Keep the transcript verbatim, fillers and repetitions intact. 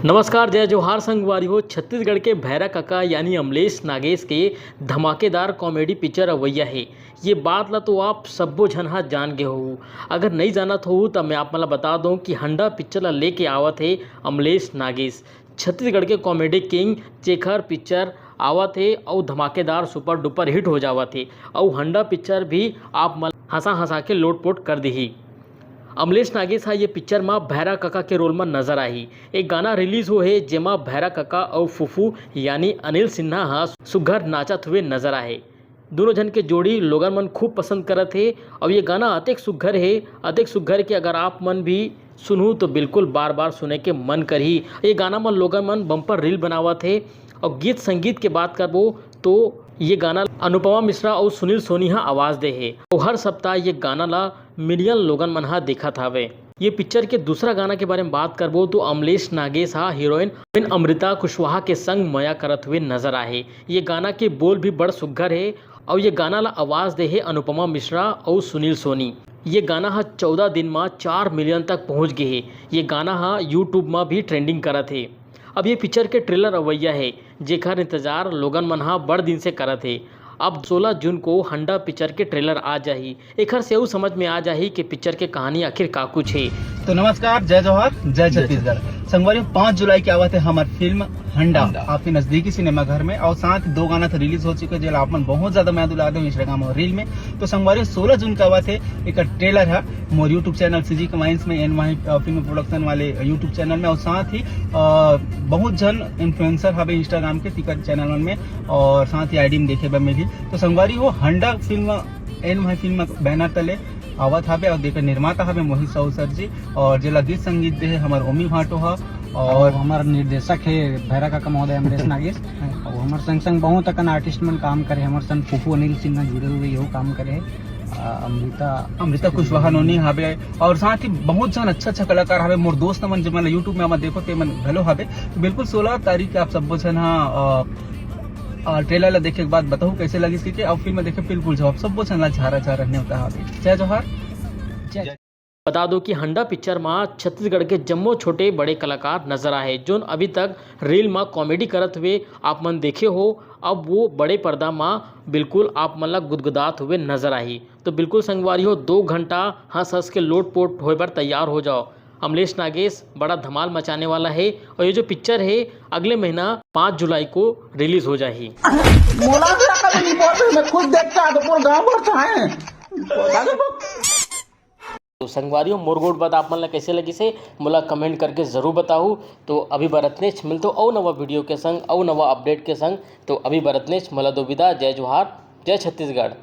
नमस्कार, जय जोहार संगवारी हो। छत्तीसगढ़ के भैरा कका यानी अमलेश नागेश के धमाकेदार कॉमेडी पिक्चर अवैया हे, ये बात ला तो आप सब्बो झन हा जान गे होहू। अगर नई जानत होहू त मैं आप मन ला बता दो कि हंडा पिक्चर ला लेके आवत हे अमलेश नागेश, छत्तीसगढ़ के कॉमेडी किंग, जेखर पिक्चर आवत हे अउ धमाकेदार सुपर डुपर हिट हो जावत हे। अउ हंडा पिक्चर भी आप मन हंसा हंसा के लोटपोट कर दिही। अमलेश नागेश हा ये पिक्चर मा भैरा कका के रोल मा नजर आही। एक गाना रिलीज हो हे, जेमा भैरा कका अउ फूफू यानी अनिल सिन्हा हा सुघर नाचत हुए नजर आए। दोनों झन के जोड़ी लोगन मन खूब पसंद करत हे। अउ ये गाना अतेक सुघर हे, अतेक सुघर कि अगर आप मन भी सुनहू तो बिल्कुल बार बार सुने के मन करही। ये गाना मन लोगन मन बम्पर रील बनावत हे। अउ गीत संगीत के बात करबो तो ये गाना अनुपमा मिश्रा अउ सुनील सोनी हा आवाज दे हे। अउ हर सप्ताह ये गाना ला मिलियन लोगन मन हा देखत हावे। ये पिक्चर के दूसरा गाना के बारे में बात करबो तो अमलेश नागेश हा हीरोइन अमृता कुशवाहा के संग मया करत हुए नजर आए हे। ये गाना के बोल भी बड़ सुघर हे। अउ ये गाना ला आवाज दे हे अनुपमा मिश्रा अउ सुनील सोनी। ये गाना हा चौदह दिन मा चार मिलियन तक पहुंच गे हे। ये गाना हा यूट्यूब मा भी ट्रेंडिंग करत हे। अब ये पिक्चर के ट्रेलर अवैया हे, जेखर इंतजार लोगन मन हा बड़ दिन से करत हे। अब सोलह जून को हंडा पिक्चर के ट्रेलर आ जाही, एखर से अउ समझ में आ जाही कि पिक्चर के कहानी आखिर का कुछ हे। तो नमस्कार, जय जोहार, जय छत्तीसगढ़। संगवारी, पाँच जुलाई के आवत हे हमर फिल्म हंडा हंडा। आपके नजदीकी सिनेमा घर में, और साथ दो गाना तो रिलीज हो चुके हैं, जेला आप मन बहुत ज्यादा मया दुलार दे इंस्टाग्राम और रील में। तो संगवारी, सोलह जून का आवत हे एक ट्रेलर है मोर यूट्यूब चैनल सीजी कमाइंस में, एन वाई फिल्म प्रोडक्शन वाले यूट्यूब चैनल में, और साथ ही अ, बहुत झन इन्फ्लुएंसर हवे इंस्टाग्राम के तिकर चैनल मन में, और साथ ही आईडी में देखे बर मिलही। तो संगवारी हो, Handa film N Y film banner तले आवत हवे, और देखे निर्माता हवे मोहित साहू सर जी, और जेला गीत संगीत दे हे हमर ओमी भाटो हा, और और हमर निर्देशक हे भैरा काका महोदय अमरेश नागेश। और हमर संग संग बहुत अकन आर्टिस्ट मन काम करे, हमर संग फूफू अनिल सिन्हा जुड़े हुए, यहू काम करे हे। अ, अमृता अमृता कुशवाहा नोनी हवे, और साथ ही बहुत झन अच्छा अच्छा कलाकार हवे। मोर दोस्त मन जेमन ला यूट्यूब में हमन देखो, ते मन घलो हवे। तो बिल्कुल सोलह तारीख के आप सब्बो झन हा, अ, अ, ट्रेलर ला देखे के बाद बताहू कैसे लगिस, कि, कि अब फिल्म देखे बिल्कुल जवाब सब्बो झन ला झारा झारा नेवता हवे। जय जोहार। जय। बता दो कि हंडा पिक्चर मा छत्तीसगढ़ के जम्मो छोटे बड़े कलाकार नजर आए, जोन अभी तक रील मा कॉमेडी करत हुए आप मन देखे हो, अब वो बड़े पर्दा मा बिल्कुल आप मन ला गुदगुदात हुए नजर आही। तो बिल्कुल संगवारी हो, दो घंटा हंस हंस के लोटपोट होए बर तैयार हो जाओ। अमलेश नागेश बड़ा धमाल मचाने वाला है और ये जो पिक्चर है अगले महीना पाँच जुलाई को रिलीज हो जाही। मोला अंदर का नहीं बोल रहे, मैं खुद देख के आ तो पूरा गांव भर छाए। तो संगवारी हो, मोर गोठ बात आप मन ला कैसे लगिस हे, मोला कमेंट करके जरूर बताहू। तो अभी बर अतनेच, मिलथों अउ नवा वीडियो के संग, अउ नवा अपडेट के संग। तो अभी बर अतनेच, मोला दो विदा। जय जोहार, जय छत्तीसगढ़।